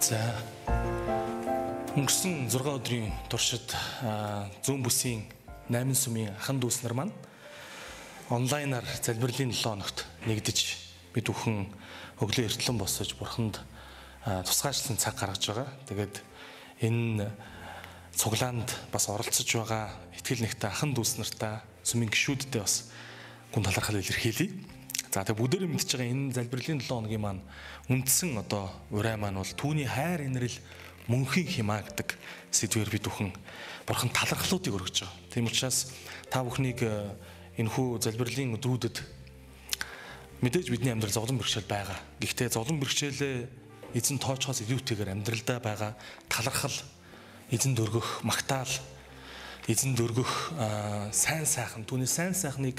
За өнгөрсөн 6 өдрийн туршид зүүн бүсийн 8 сүмийн ахан дүүс нар маань онлайнаар залбирлын 7 хоногт нэгдэж бид бүхэн өглөө эртлэн босож бурханд тусгайчлан цаг гаргаж байгаа. Тэгээд энэ цуглаанд бас оролцож байгаа итгэл нэгтэй ахан дүүс нартаа сүмийн гишүүддээ бас гүн талархал илэрхийлье. За тэг бүгдээрээ мэдж байгаа энэ залбирлын 7 хоногийн маань үндсэн одоо урай маань бол түүний хайр инрэл мөнхийн химаа гэдэг сэдвээр бид бүхэн бурхан талархлуудыг өргөж байгаа. Тийм учраас та бүхнийг энэхүү залбирлын өдрүүдэд мэдээж бидний амьдрал зовлон бэрхшээл байгаа. Гэхдээ зовлон бэрхшээлээ эзэн тоочхоос илүүтэйгээр амьдралдаа байгаа талархал, эзэнд өргөх магтаал, эзэнд өргөх сайн сайхан, түүний сайн сайхныг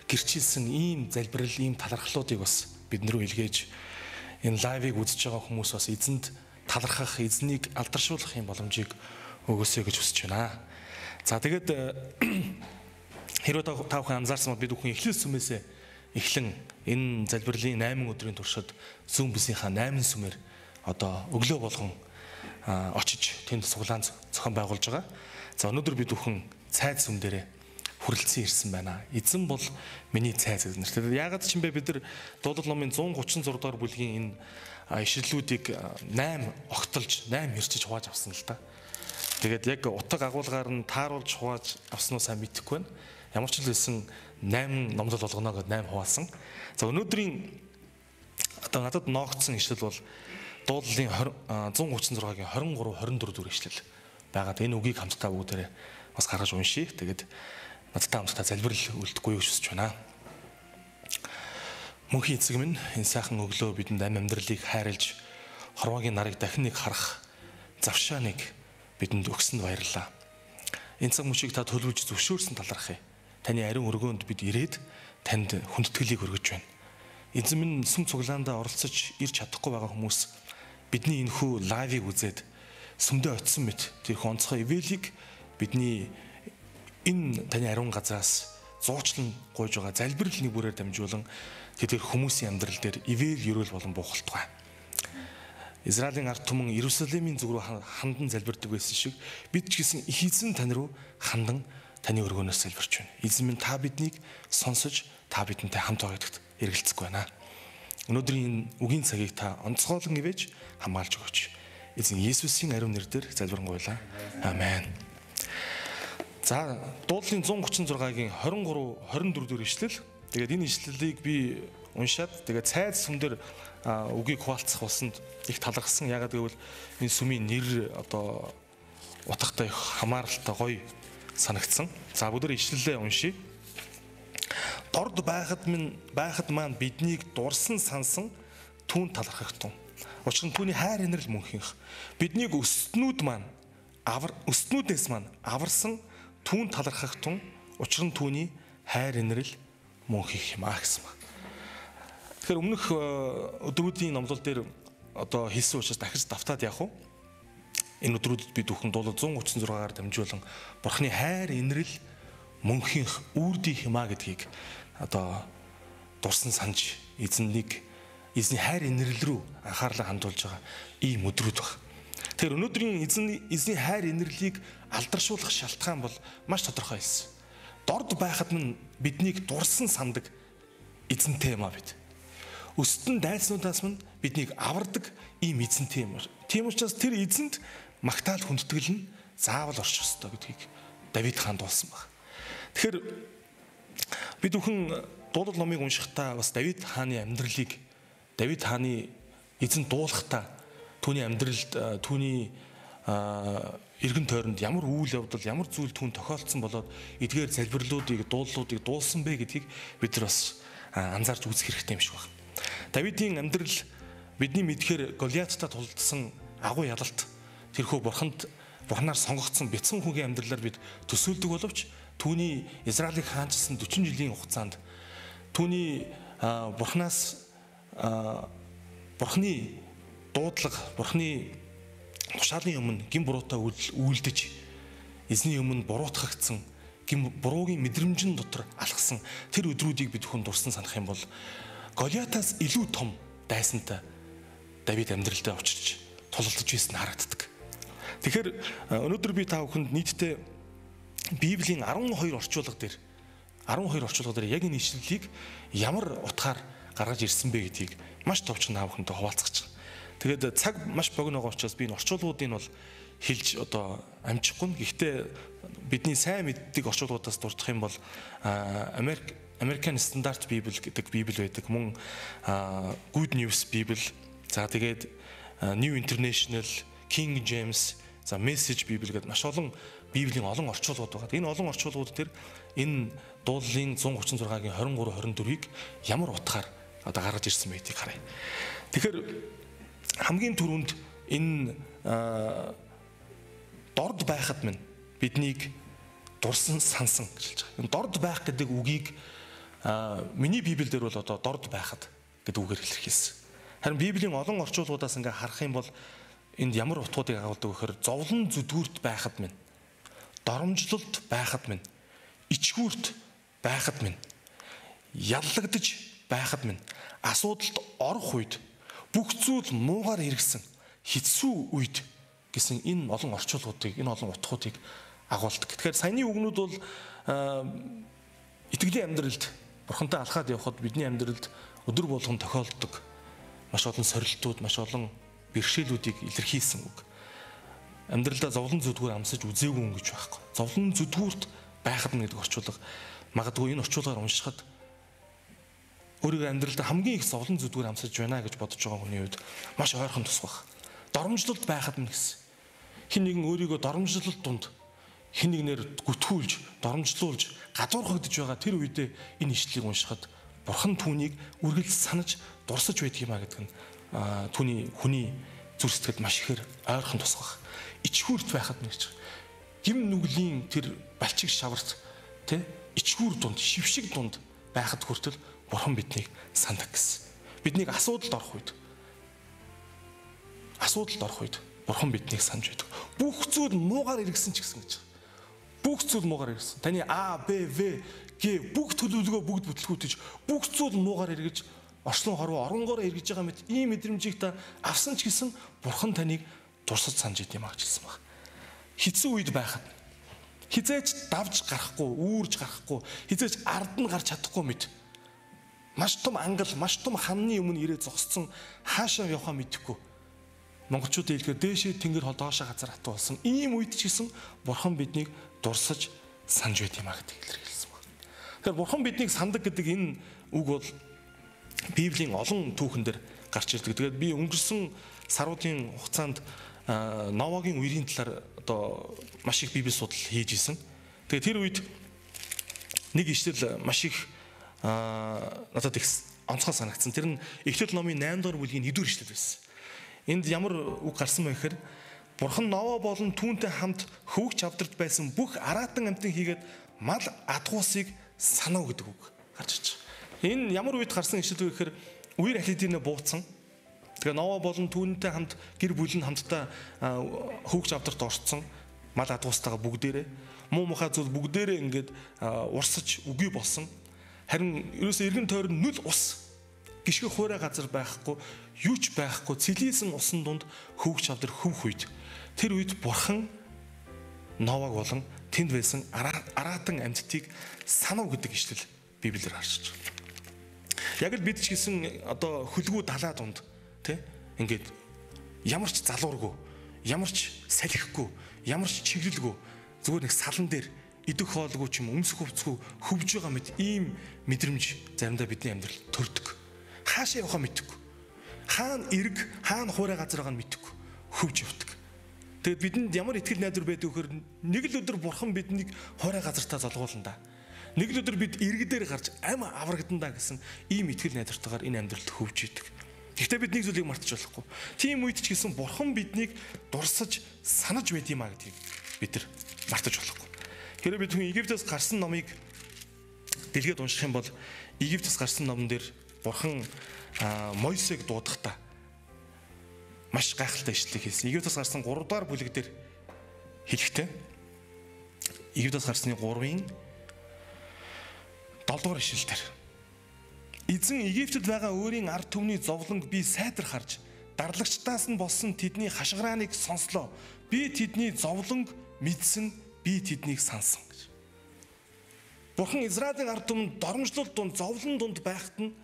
гэрчилсэн ийм залбирал, ийм талархлуудыг бас бид нэрөө илгээж энэ лайвыг үзэж байгаа хүмүүс бас эзэнд талархах, эзнийг алдаршуулах юм боломжийг өгөөсэй гэж хүсэж байна. За тэгээд хэрвээ та бүхэн анзаарсан бол бид бүхэн эхлэл сүмээсээ эхлэн энэ залбирлын 8 өдрийн туршид зүүн бүсийнхаа 8 сүмээр одоо өглөө болгон очиж тэнд цуглаан зохион байгуулж байгаа. За өнөөдөр бид бүхэн цайз сүм дээрээ хүрэлцэн ирсэн байна. Эзэн бол миний цайз гэж нэртэй. Яагаад ч юм бэ бид нар Дуулал номын 136 дугаар бүлгийн энэ ишлэлүүдийг 8 огтолж, 8 хэрчиж хувааж авсан л да. Тэгээд яг утга агуулгаар нь тааруулж хувааж авсан уу сайн мэдэхгүй байна. Ямар ч л байсан 8 номлол болгоно гэдээ 8 хуваасан. За өнөөдрийн одоо надад ноогдсон ишлэл бол Дуулалын 136-гийн 23 24 дугаар ишлэл байгаад энэ үгийг хамтдаа бүгдээрээ бас гаргаж уншъя. Тэгээд надтай хамтдаа залбирал үлдэхгүй юу гэж хүсэж байна. Мөнхийн эцэг минь энэ сайхан өглөө бидэнд амь амьдралыг хайрлж хорвоогийн нарыг дахин нэг харах завшааныг бидэнд өгсөнд баярлалаа. Энэ цаг мөчийг та төлөвлөж зөвшөөрсөн талархъя. Таны ариун өргөөнд бид ирээд танд хүндэтгэлийг өргөж байна. Эзэн минь сүм цуглаандаа оролцож ирж чадахгүй байгаа хүмүүс бидний энэхүү лайвыг үзээд сүмдээ очисон мэт тэрхүү онцгой ивэлийг бидний энэ таны ариун газраас зуучлан гуйж байгаа залбирал нэг бүрээр дамжуулан тэдгээр хүмүүсийн амьдрал дээр ивэл ерөөл болон буухалтугай. Израилийн ард түмэн Иерусалимийн зүг рүү хандан залбирдаг байсан шиг бид ч гэсэн их эзэн тань руу хандан таны өргөөнөөс залбирч байна. Эзэн минь та биднийг сонсож та бидэнтэй хамт байгаа гэдэгт эргэлзэхгүй байна. Өнөөдрийн энэ үгийн цагийг та онцгойлон ивэж хамгаалж өгөөч. Эзэн Есүсийн ариун нэрээр залбирanгуйлаа. Амен. За Дуулалын 136-гийн 23 24 дугаар ишлэл. Тэгээд энэ ишлэлийг би уншаад тэгээд цайз сүм дээр үгийг хуваалцах болсонд их талархсан. Яагаад гэвэл энэ сүмийн нэр одоо утгатай их хамааралтай гоё санагдсан. За бүгдээ ишлэлээ уншъя. Дорд байхад маань биднийг дурсан сансан түүн талархах тун. Учир нь түүний хайр инрэл мөнхийнх. Биднийг өстнүүдээс маань аварсан түүн талархах тун. Учир нь түүний хайр инрэл мөнхийнх юм аа гэсэн баг. Тэгэхээр өмнөх өдрүүдийн номлол дээр одоо хэлсэн учраас дахиж давтаад явах уу? Энэ өдрүүдэд бид бүхэн дуулал 136-аар дамжуулан Бурхны хайр инрэл мөнхийнх үрдийнх юм а гэдгийг одоо дурсан санаж эзэннийг эзний хайр инрэл рүү анхаарлаа хандуулж байгаа ийм өдрүүд баг. Тэгэхээр өнөөдрийн эзний хайр инэрлийг алдаршуулах шалтгаан бол маш тодорхой хэлсэн. Дорд байхад нь биднийг дурсан сандаг эзэнтэй юм а бид. Өстөн дайснуудаас минь биднийг авардаг ийм эзэнтэй юм. Тийм учраас тэр эзэнд магтаал хүндэтгэл нь заавал орчих ёстой гэдгийг Давид хаан дуулсан баг. Тэгэхээр бид бүхэн дуулал номыг уншихдаа бас Давид хааны амьдралыг Давид хааны эзэн дуулахдаа түүний амьдралд түүний эргэн тойронд ямар үйл явдал, ямар зүйл түүн тохиолдсон болоод эдгээр залбирлуудыг, дууллуудыг дуулсан бэ гэдгийг бид нар бас анзаарч үзэх хэрэгтэй юм шиг байна. Давидын амьдрал бидний мэдхээр Голиаттай тулдсан агуу ялалт тэрхүү бурхнаар сонгогдсон бяцхан хүүгийн амьдралаар бид төсөөлдөг боловч түүний Израилийг хаанчилсан 40 жилийн хугацаанд түүний бурхнаас бурхны дуудлага, бурхны тушаалын өмнө гин буруутай үйлдэж эзний өмнө буруутгагдсан гин буруугийн мэдрэмжин дотор алхсан тэр өдрүүдийг бид хүн дурсан санах юм бол Голиатаас илүү том дайсантай Давид амьдралдаа учирч тулалдаж байсан харагддаг. Тэгэхээр өнөөдөр би та бүхэнд нийтдээ Библийн 12 орчуулга дээр 12 орчуулга дээр яг энэ ишлэлийг ямар утгаар гаргаж ирсэн бэ гэдгийг маш товчхон та бүхэнтэй хуваалцах гэж байгаа. Тэгээд цаг маш богино байгаа учраас би энэ орчуулгуудыг бол хэлж одоо амжихгүй. Гэхдээ бидний сайн мэддэг орчуулгуудаас дурдах юм бол American Standard Bible гэдэг Библи байдаг. Мөн Good News Bible, за тэгээд New International, King James, за Message Bible гэдэг маш олон Библийн олон орчуулгууд байгаа. Энэ олон орчуулгууд дээр энэ дууллын 136-гийн 23 24-ийг ямар утгаар одоо гаргаж ирсэн бэ гэдгийг харъя. Тэгэхээр хамгийн түрүүнд энэ дорд байхад минь биднийг дурсан сансан гэж хэлж байгаа. Энэ дорд байх гэдэг үгийг миний Библиэлд бол одоо дорд байхад гэдэг үгээр илэрхийлсэн. Харин Библийн олон орчуулгуудаас ингээ харах юм бол энд ямар утгуудыг агуулдаг вэ гэхээр зовлон зүдгүүрт байхад минь, доромжлолт байхад минь, ичгүүрт байхад минь, яллагдаж байхад минь, асуудалд орох үед, бүх зүйл муугаар эргэсэн хэцүү үед гэсэн энэ олон орчуулгуудыг, энэ олон утгуудыг агуулдаг. Тэгэхээр саяны үгнүүд бол итгэлийн амьдралд бурхантай алхаад явхад бидний амьдралд өдөр болгон тохиолддог маш олон сорилтууд, маш олон бэрхшээлүүдийг илэрхийлсэн үг. Амьдралдаа зовлон зүдгүүр амсаж үзээгүй хүн гэж байхгүй. Зовлон зүдгүүрт байхад нь гэдэг орчуулга магадгүй энэ орчуулгаар уншихад өөрийгөө амьдралдаа хамгийн их зовлон зүдгүүр амсаж байна гэж бодож байгаа хүний хувьд маш ойрхон тусгах. Доромжлолт байхад нь гэсэн. Хэн нэгэн өөрийгөө доромжлолт дунд хэн нэгнээр гүтгүүлж, доромжлуулж, гадуурхагдж байгаа тэр үедээ энэ ишлэлийг уншихад бурхан түүнийг үргэлж санаж, дурсаж байдаг юм а гэдэг нь түүний хүний зүрх сэтгэлд маш ихээр ойрхон тусгах. Ичгүүрт байхад нь гэж. Гим нүглийн тэр балчиг шаварт тэ ичгүүр дунд, шившиг дунд байхад хүртэл бурхан биднийг сандаг гэсэн. Биднийг асуудалд орох үед бурхан биднийг санаж байдаг. Бүх зүйл муугаар эргэсэн ч гэсэн гэж. Бүх зүйл муугаар эргэсэн. Таны А, Б, В, Г бүх төлөвлөгөө бүгд бүтлгүүтэж бүх зүйл муугаар эргэж орчлон хорвоо оронгоороо эргэж байгаа мэт ийм мэдрэмжийг та авсан ч гэсэн бурхан таныг дурсаж санаж идэм аа гэж хэлсэн баг. Хэцүү үед байхад хизээч давж гарахгүй, үүрж гарахгүй, хизээч ард нь гарч чадахгүй мэт маш том ангал, маш том ханны өмнө ирээ зогссон хаашаа явахаа мэдэхгүй. Монголчуудын хэлэхээр дээшээ тэнгэр хол доошоо газар хатуу болсон. Ийм үед ч гэсэн бурхан биднийг дурсаж санаж байт юм а гэдэг илэрхийлсэн баг. Тэгэхээр бурхан биднийг сандаг гэдэг энэ үг бол Библийн олон түүхэн дээр гарч ирдэг. Тэгээд би өнгөрсөн саруудын хугацаанд Новагийн үерийн талаар одоо маш их Библи судал хийж исэн. Тэгээд тэр үед нэг ишлэл маш их надад их онцгой санагдсан. Тэр нь Эхлэл номын 8 дугаар бүлгийн 1-р ишлэл байсан. Энд ямар үг гарсан бэ гэхээр бурхан Нова болон түүнтэй хамт хөвгч авдарт байсан бүх араатан амьтан хийгээд мал адгуусыг санав гэдэг үг гарч ирж байгаа. Энэ ямар үед гарсан ишлэл вэ гэхээр үер ахлидийнэ бууцсан. Тэгээ Нова болон түүнтэй хамт гэр бүл нь хамтдаа хөвгч авдарт орцсон. Мал адгуустайгаа бүгдээрээ муу мухай зүйл бүгдээрээ ингээд урсаж үгүй болсон. Харин ерөөсөө эргэн тойрон нүл ус гიშгэ хуурай газар байхгүй, юу ч байхгүй, цэлийсэн усан дунд хөвгч авдар хөвх үед тэр үед бурхан Новаг болон тэнд байсан араатан амьтдыг санав гэдэг ишлэл Библиэр харж байна. Яг л бид ч гэсэн одоо хөлгүү далаа дунд тэ ингээд ямар ч залуургүй, ямар ч салхигүй, ямар ч чиглэлгүй зүгээр нэг салан дээр идэх хоолгүй ч юм өмсөх хувцгүй хөвж байгаа мэт ийм мэдрэмж заримдаа бидний амьдрал төрдөг. Хаашаа явахаа мэдэхгүй. Хаана эрг, хаана хуурай газар байгааг нь мэдэхгүй. Хөвж явдаг. Тэгээд бидэнд ямар итгэл найдвар байдаг вэхээр нэг л өдөр бурхан биднийг хуурай газартаа золгуулна да. Нэг л өдөр бид эрг дээр гарч ам аврагдана да гэсэн ийм итгэл найдвартайгаар энэ амьдралд хөвж идэг. Гэхдээ бид нэг зүйлийг мартаж болохгүй. Тийм үед ч гэсэн бурхан биднийг дурсаж санаж байд юм а гэдгийг бид нар мартаж болохгүй. Хэрвээ бид хүн Египтээс гарсан номыг дэлгээд унших юм бол Египтээс гарсан номон дээр бурхан Мойсег дуудахдаа маш гайхалтай ишлэлийг хэлсэн. Египтээс гарсан 3 дугаар бүлэг дээр хэлэхдээ Египтээс гарсны 3-ын 7 дугаар ишлэл дээр Эзэн Египтэд байгаа өөрийн ард түмний зовлонг би сайтар харж, дарлагчдаас нь болсон тэдний хашгирааныг сонслоо. Би тэдний зовлонг мэдсэн, би тэднийг сансан гэж. Бурхан Израилийн ард түмэнд доромжлол дунд, зовлон дунд байхад нь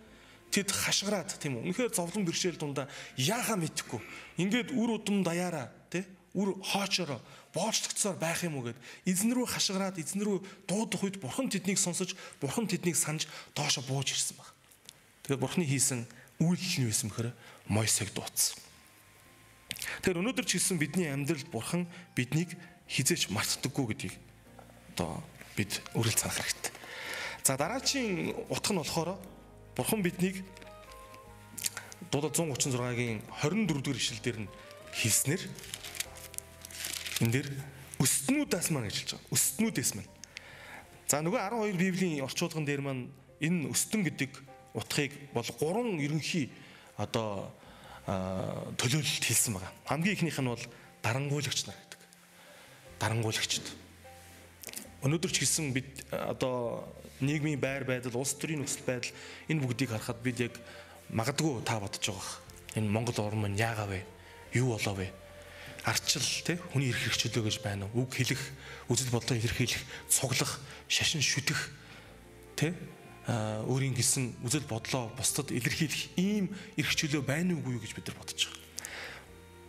тэд хашгираад, тийм үү? Үнэхээр зовлон бэрхшээл дундаа яахаа мэдэхгүй. Ингээд үр удам даяараа, тий? Үр хоочороо боолчлогдсоор байх юм уу гэд эзэн рүү хашгираад, эзэн рүү дуудах үед Бурхан тэднийг сонсож, Бурхан тэднийг санаж доошо бууж ирсэн баг. Тэгээд Бурханы хийсэн үйлдэл нь юу байсан бэхээр Мойсег дуудсан. Тэгэхээр өнөөдөр ч гэсэн бидний амьдралд Бурхан биднийг хизээч мартдаггүй гэдгийг одоо бид үргэлж санах хэрэгтэй. За дараачийн утга нь болохоор Бурхан биднийг дуудаа 136-гийн 24 дугаар ишлэл дээр нь хэлснээр энэ дээр өстнүүдээс маань гэж хэлж байгаа. Өстнүүдээс маань. За нөгөө 12 Библийн орчуулган дээр маань энэ өстөн гэдэг утгыг бол гурван ерөнхий одоо төлөөлөлт хэлсэн байгаа. Хамгийн ихнийх нь бол дарангуйлагч нар гэдэг. Дарангуйлагчд. Өнөөдөр ч гэсэн бид одоо нийгмийн байр байдал, улс төрийн нөхцөл байдал энэ бүгдийг харахад бид яг магадгүй та бодож байгаа. Энэ Монгол орн маань яагаа вэ? Юу болоо вэ? Арчил, тэ, хүний эрх хэрэгчлөө гэж байна уу? Үг хэлэх, үзэл бодлоо илэрхийлэх, цуглах, шашин шүтэх, тэ, өөрийн гэсэн үзэл бодлоо бусдад илэрхийлэх ийм эрх чөлөө байна уугүй юу гэж бид нар бодож байгаа.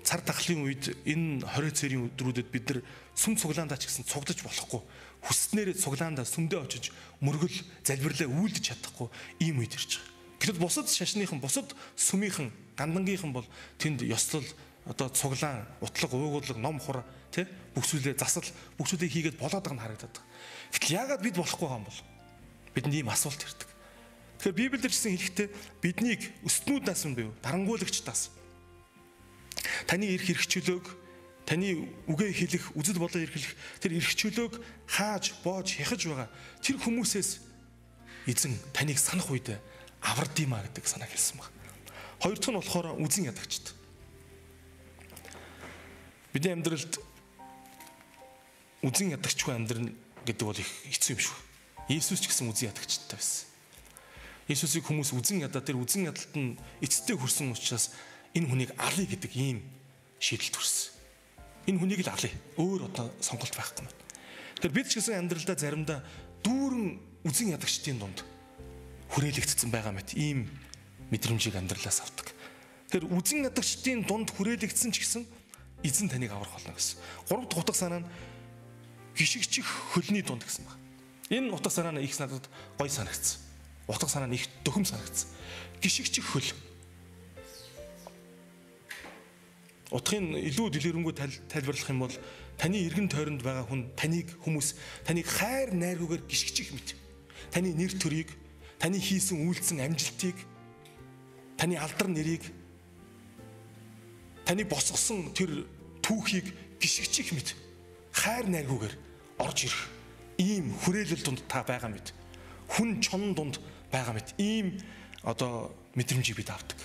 Цар тахлын үед энэ 20 цэрийн өдрүүдэд бид нар сүм цуглаандаа ч гэсэн цуглаж болохгүй. Хүснээрээ цуглаандаа сүмдээ очиж мөргөл залбирлаа үйлдэж чадахгүй ийм үед ирж байгаа. Гэтэл бусад шашныхан, бусад сүмийнхэн, гандангийнхан бол тэнд ёслол, одоо цуглаан, утлаг, уугуулга, ном хур, тэ, бүх зүйлээ засал, бүх зүйлээ хийгээд болоод байгаа нь харагдаад байгаа. Гэтэл яагаад бид болохгүй байгаа юм бол? Бидэнд ийм асуулт ирдэг. Тэгэхээр Библиэлд ч гэсэн хэлэхдээ биднийг өстнүүдээс нь буюу дарангуйлагчдаас таны эрх хэрэгчлөөг, таны үгээ хэлэх, үзэл бодлоо эрхлэх тэр эрх чөлөөг хааж, боож, хяхаж байгаа тэр хүмүүсээс эзэн таныг санах үед авардимаа гэдэг санааг хэлсэн баг. Хоёр дахь нь болохоор үзэн ядагчд. Бидний амьдралд үзэн ядагчгүй амьдрна гэдэг бол их хэцүү юм шүү. Иесус ч гэсэн үзэн ядагчтай байсан. Иесусыг хүмүүс үзэн ядаа, тэр үзэн ядалт нь эцэстээ хүрсэн учраас энэ хүнийг алъя гэдэг ийм шийдэлд хүрсэн. Энэ хүнийг л алъя. Өөр одоо сонголт байхгүй байна. Тэр бид ч гэсэн амьдралдаа заримдаа дүүрэн үзэн ядагчдын дунд хүрээлэгдсэн байгаа мэт ийм мэдрэмжийг амьдралаас авдаг. Тэр үзэн ядагчдын дунд хүрээлэгдсэн ч гэсэн эзэн таныг аврах болно гэсэн. Гурав дахь утга санаа нь гიშгчих хөлний дунд гэсэн байна. Энэ утга санаа нь их надад гоё санагдсан. Утга санаа нь их дөхөм санагдсан. Гიშгчих хөл. Утгын илүү дэлгэрэнгүй тайлбарлах юм бол таны эргэн тойронд байгаа хүн таныг хүмүүс таныг хайр найргүйгээр гიშгчих мэт. Таны нэр төрийг, таны хийсэн үйлдсэн амжилтыг, таны алдар нэрийг, таны босгосон тэр түүхийг гიშгчих мэт хайр найргүйгээр орж ирэх ийм хүрээлэл дунд та байгаа мэт. Хүн чон дунд байгаа мэт ийм одоо мэдрэмжийг бид авдаг.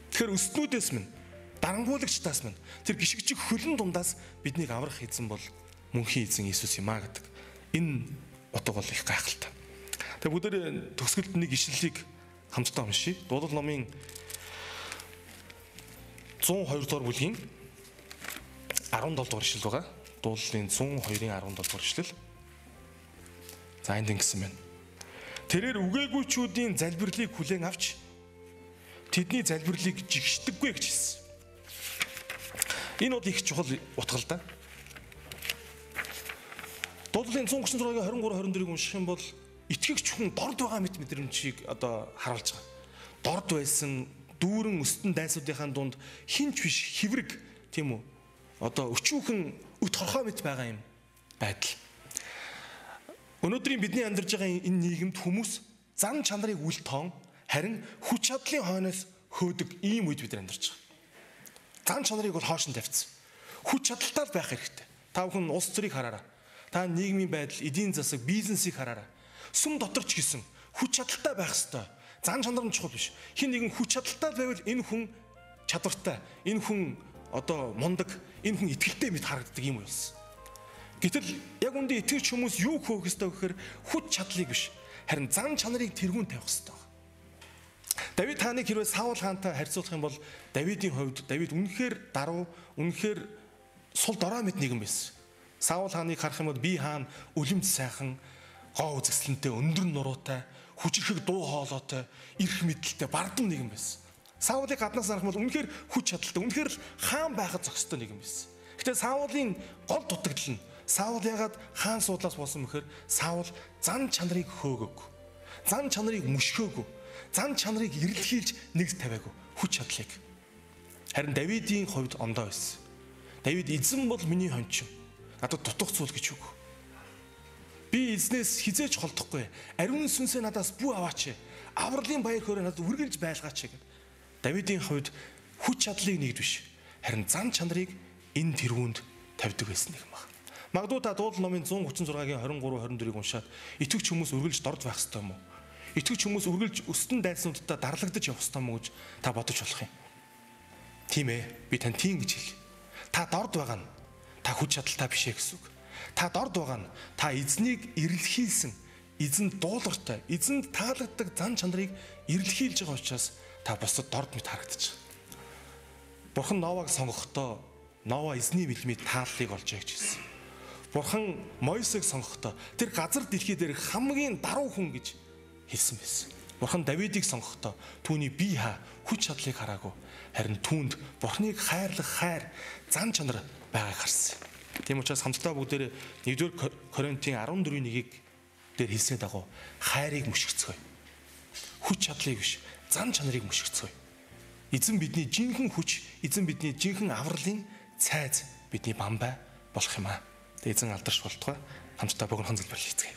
Тэгэхээр өстнүүдээс минь, дарангуулагчдаас минь, тэр гიშгчих хөлн дундаас биднийг аврах эзэн бол мөнхийн эзэн Иесус юм а гэдэг. Энэ утга бол их гайхалтай. Тэгээ бүгдээ төгсгөлд нэг ишлэлийг хамтдаа уншъя. Дуулал номын 102 дугаар бүлгийн 17 дугаар ишлэл байгаа. Дуулалын 102-ын 17 дугаар ишлэл. За энд ингэсэн байна. Тэрээр үгээгүйчүүдийн залбирлыг хүлээн авч тэдний залбирлыг жигшдэггүй гэж хэлсэн. Энэ бол их чухал утга л да. Дуулалын 136-гийн 23 24-ыг унших юм бол итгэгч хүн дорд байгаа мэт мэдрэмжийг одоо харуулж байгаа. Дорд байсан дүүрэн өстөн дайсуудынхаа дунд хинч биш хэврэг, тийм үү? Одоо өчүүхэн өт хорхоо мэт байгаа юм байдал. Өнөөдрийн бидний амьдарч байгаа энэ нийгэмд хүмүүс зан чанарыг үл тоон харин хүч чадлын хойноос хөөдөг ийм үед бид амьдарч байгаа. Зан чанарыг бол хоош нь тавьчихсан. Хүч чадалтай л байх хэрэгтэй. Та бүхэн улс төрийг хараарай. Та нийгмийн байдал, эдийн засаг, бизнесийг хараарай. Сүм дотор ч гэсэн хүч чадалтай байх ёстой. Зан чанар нь чухал биш. Хин нэгэн хүч чадалтай байвал энэ хүн чадвартай, энэ хүн одоо мундаг, энэ хүн итгэлтэй мэт харагддаг юм болсон. Гэтэл яг үндэ итгэгч хүмүүс юу хөөх ёстой гэхээр хүч чадлыг биш, харин зан чанарыг тэргүүн тавих ёстой. Давид хааныг хэрвээ Саул хаантай харьцуулах юм бол Давидын хувьд Давид үнэхээр даруй, үнэхээр сул дорой мэт нэгэн байсан. Саул хааныг харах юм бол би хаан үлэмж сайхан, гоо үзэсгэлэнтэй, өндөр нуруутай, хүчирхэг дуу хоолойтой, эрх мэдэлтэй, бардам нэгэн байсан. Саулыг гаднаас харах юм бол үнэхээр хүч чадалтай, үнэхээр л хаан байхад зохистой нэгэн байсан. Гэтэ Саулын гол дутагдал нь Саул ягаад хаан суудлаас болсон бэхээр Саул зан чанарыг хөөгөөгүй. Зан чанарыг мөшгөөгүй. Зан чанарыг эрэлхийлж нэгт тавиагүй. Хүч чадлыг. Харин Давидын хувьд ондоо байсан. Давид эзэн бол миний хончин. Надад дутах зүйл гэж үгүй. Би эзнээс хизээч холдохгүй. Ариун сүнсээ надаас бүү аваач. Авралын баяр хөөрөө надад үргэлж байлгаач гэд. Давидын хувьд хүч чадлыг нэгд биш. Харин зан чанарыг энэ тэргуунд тавьдаг байсан нэг юм байна. Магадгүй та Дуулал номын 136-гийн 23 24-ийг уншаад итгэгч хүмүүс үргэлж дорд байх ёстой юм уу? Итгэгч хүмүүс үргэлж өстөн дайснуудтай дарлагдаж явах ёстой юм уу гэж та бодож болох юм. Тийм ээ. Би танд тийм гэж хэлье. Та дорд байгаа нь та хүч чадалтай биш ээ гэсэн үг. Та дорд байгаа нь та эзнийг эрэлхийлсэн, эзэнд дуулууртай, эзэнд таалагддаг зан чанарыг эрэлхийлж байгаа учраас та бусдад дорд мэт харагдаж байгаа. Бурхан Новаг сонгохдоо Нова эзний бэлмийн тааллыг олжээ гэж хэлсэн. Бурхан Мойсыг сонгохдоо тэр газар дэлхий дээр хамгийн даруй хүн гэж хэлсэн байсан. Бурхан Давидыг сонгохдоо түүний бие хаа хүч чадлыг хараагүй. Харин түүнд Бурханыг хайрлах хайр, зан чанар байгааг харсан. Тийм учраас хамтдаа бүгдээрээ 1-р Коринтын 14:1-ийг дээр хэлсний дагуу хайрыг мөшгөцгөөе. Хүч чадлыг биш, зан чанарыг мөшгөцгөөе. Эзэн бидний жинхэнэ хүч, эзэн бидний жинхэнэ авралын цайз бидний бамбай болох юм аа. Тэгээ эзэн алдарш болтугай хамтдаа богинохон залбирал хийцгээе.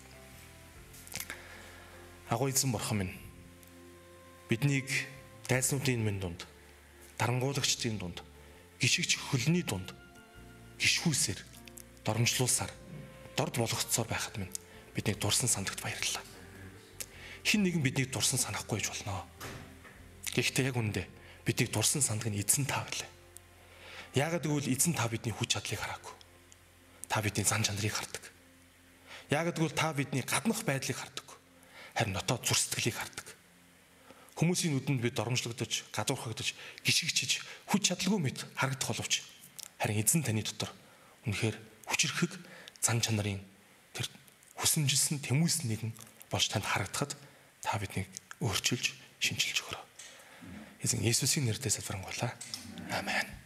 Агуу эзэн бурхан минь, биднийг дайснуудын минь дунд, дарангуулагчдын дунд, гიშгч хөлний дунд гიშгүүсээр доромжлуулсаар дорд болгоцсоор байхад минь биднийг дурсан сандагт баярлалаа. Хин нэгэн биднийг дурсан санахгүй ч болно. Гэхдээ яг үнэндээ биднийг дурсан сандаг нь эзэн та байлаа. Яагаад гэвэл эзэн та бидний хүч чадлыг хараагүй. Та бидний зан чанарыг хардаг. Яагаад гэвэл та бидний гаднах байдлыг хардаг. Харин дотоод зүр сэтгэлийг хардаг. Хүмүүсийн нүдэнд бид доромжлогдож, гадуурхагдаж, гიშгчиж, хүч чадалгүй мэт харагдах боловч харин эзэн таны дотор үнэхээр хүчирхэг зан чанарын тэр хүсэмжилсэн тэмүүлсэн нэгэн болж танд харагдахад та биднийг өөрчилж, шинчилж өгөөрэй. Эзэн Есүсийн нэрээр залбирanгуйлаа. Амен.